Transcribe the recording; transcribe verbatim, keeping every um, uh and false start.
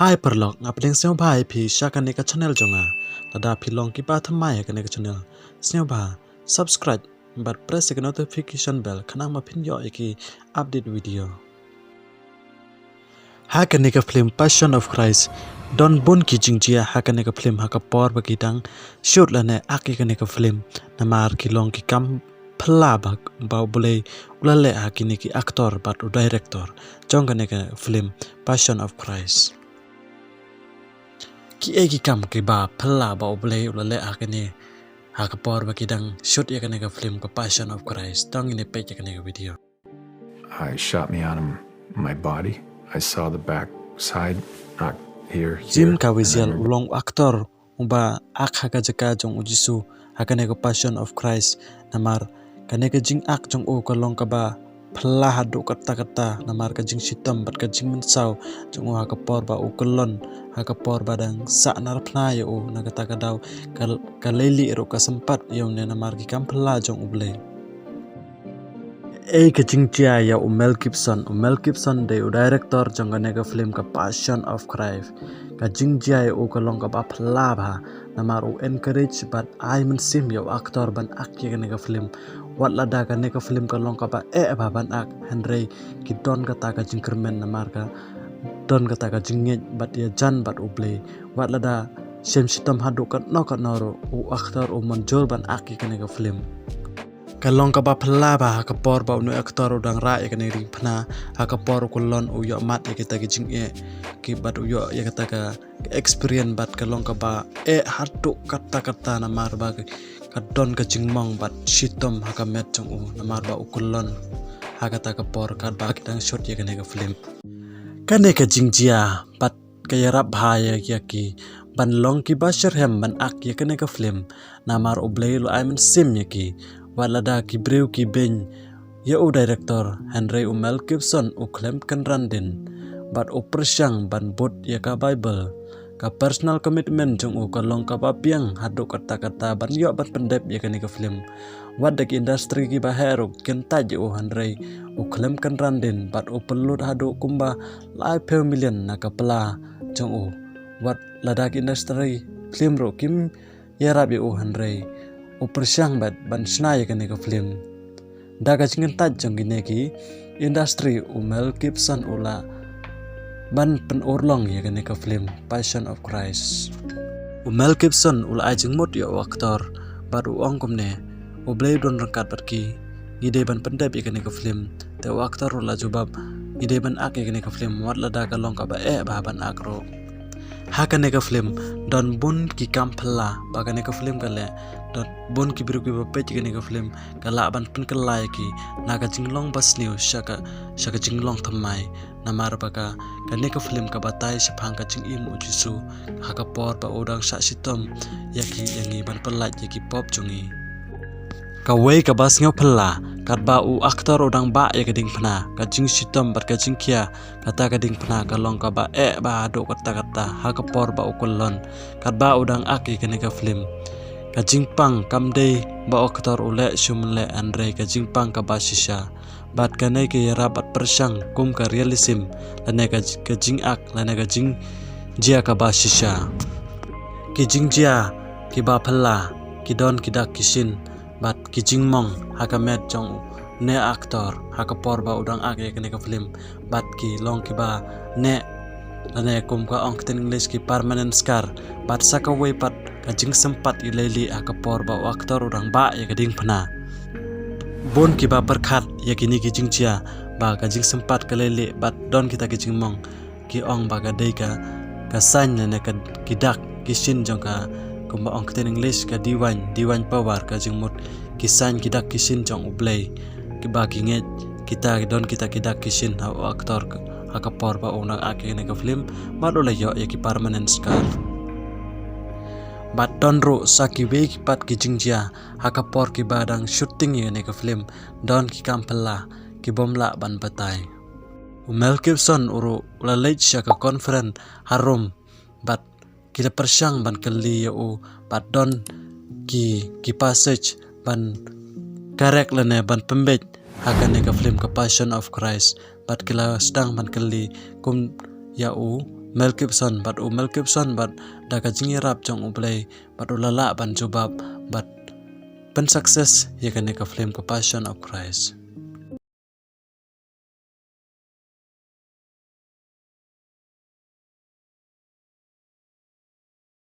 Hai paralok, nga pdiang sngewbha ïa phi sha kane ka channel jong nga. Lada phi long kiba thymmai ha kane ka channel, sngewbha subscribe bad press ïa ka notification bell khnang ba phin ïoh ïa ki update video. Ha kane ka film Passion of Christ, don bun ki jingjia ha kane ka film ha ka por ba ki dang shoot lane act ïa kane ka film. Namar ki long ki kam phylla ba, ba U Blei u la leh ha kine ki actor bad u director jong kane ka film Passion of Christ. Kiei ki kam kiba phylla ba U Blei u la leh ha kane, ha ka por ba ki dang shoot ïa kane ka film ka Passion of Christ? To ngin ïa peit ïa kane ka video. I shot me on him, my body. I saw the back side, not here. Jim here, and I Caviezel remember u long actor uba act ha ka jaka jong u Jisu ha kane ka Passion of Christ. Namar kane ka jing act jong u ka long kaba phylla haduh katta katta, namar ka jingshitom bad ka jingmynsaw jong u ha ka por ba u kyllon, ha ka por ba dang sah narphna ïa u. Na kata ka daw ka, ka leilieh ruh ka sympat ïa une namar ki kam phylla jong U Blei. Ei ka jingjia ïa u Mel Gibson. U Mel Gibson dei u director jong kane ka film ka Passion of Christ. Ka jingjia ïa u ka long kaba phylla bha, namar u encourage bad ai mynsiem ïa u actor ban act ïa kane ka film. Wat lada kane ka film ka long kaba eh bha ban act, hynrei ki don kata ka jingkyrmen namar ka don kata ka jingngeit bad ïajan bad U Blei. Wat lada shem shitom haduh katno katno ruh, u actor u mynjur ban act ïa kane ka film. Ka long kaba phylla bha ha ka por ba une u actor u dang rah ïa kane ka diengphna, ha ka por u kyllon u ïoh mad ïa kita ki jingeh, ki bad u ïoh ïa kata ka experience bad ka long kaba eh haduh katta katta namar ba ka, ka don ka jingmong bad shitom ha ka met jong u namar ba u kyllon ha kata ka por katba ki dang shoot ïa kane ka film. Kane ka jingjia bad ka ïarap bha ïa, ïa ki ban long kiba shitrhem ban act ïa kane ka film. Namar U Blei u la ai mynsiem ïa ki. Wat lada ki briew ki beiñ ïa u director, hynrei u Mel Gibson u khlem kynran dien bad u pyrshang ban bud ïa ka Bible. Ka personal commitment jong u ka long kaba biang haduh katta katta ban ïoh ban pyndep ïa kane ka film. Wat da ki industry kiba heh ruh kin tait ïa u, hynrei u khlem kynran dien bad u pynlut haduh kumba laiphew million na ka pla jong u. Wat lada ki industry film ruh kim ïarap ïa u, hynrei u pyrshang bad ban shna ïa kane ka film. Da ka jingkyntait jong kine ki industry, u Mel Gibson u lah ban pynurlong ïa kane ka film Passion of Christ. U Mel Gibson u la ai jingmut ïa u actor bad u ong kumne: U Blei u don ryngkat bad ki. Ngi dei ban pyndep ïa kane ka film. Te u actor u la jubab: Ngi dei ban act ïa kane ka film wat lada ka long kaba eh bha ban act ruh. Ha kane ka film don bun ki kam phylla ba kane ka film ka leh. Don bun ki briew kiba peit ïa kane ka film ka lah ban pynkylla ïa ki na ka jinglong basniew sha ka, sha ka jinglong thymmai. Namar ba ka, kane ka film ka batai shaphang ka jingim u Jisu ha ka por ba u dang shah shitom ïa ki, ïa ngi ban pyllait ïa ki pop jong ngi. Kawei kaba sngewphylla, katba u actor u dang bah ïa ka diengphna, ka jingshitom bad ka jingkhia kata ka diengphna ka long kaba eh bha haduh katta katta ha ka por ba u kyllon katba u dang act ïa kane ka film. Ka jingpang kam dei ba u actor u leh shu mynleh, hynrei ka jingpang kaba shisha. Bad kane ka ïarap bad pyrshang kum ka realism, lane ka, ka jing-act, lane ka jingjia kaba shisha. Ki jingjia kiba phylla ki don ki dak ki shin bad ki jingmong ha ka met jong une u actor ha ka por ba u dang act ïa kane ka film, bad ki long kiba neh, lane kum ka ong ka ktien English, ki permanent scar, bad sa kawei pat ka jingsympat ïaleh ha ka por ba u actor u dang bah ïa ka diengphna. Bun kiba pyrkhat ïa kine ki jingjia ba ka jingsympat ka leh leh bad don kita ki jingmong, ki ong ba ka dei ka, ka sign lane ka, ki dak ki shin jong ka, kumba ong ka ktien English, ka divine, divine power, ka jingmut, ki sign, ki dak ki shin jong U Blei, kiba ki ngeit kita, ki don kita ki dak ki shin ha u actor ka, ha ka por ba u dang act ïa kane ka film, bad u la ïoh ïa ki permanent scar. Bad don ruh sa kiwei pat ki jingjia ha ka por kiba dang shooting ïa kane ka film, don ki kam phylla kibym lah ban batai. U Mel Gibson u ruh u la leit sha ka conference ha Rome, bad ki la pyrshang ban kylli ïa u, bad don ki, ki passage ban correct lane ban pynbeit ha kane ka film ka Passion of Christ, bad ki la sdang ban kylli kum ïa u Mel Gibson, bad u Mel Gibson bad da ka jingïarap jong U Blei bad u la lah ban jubab bad pynsuccess ïa kane ka film ka Passion of Christ.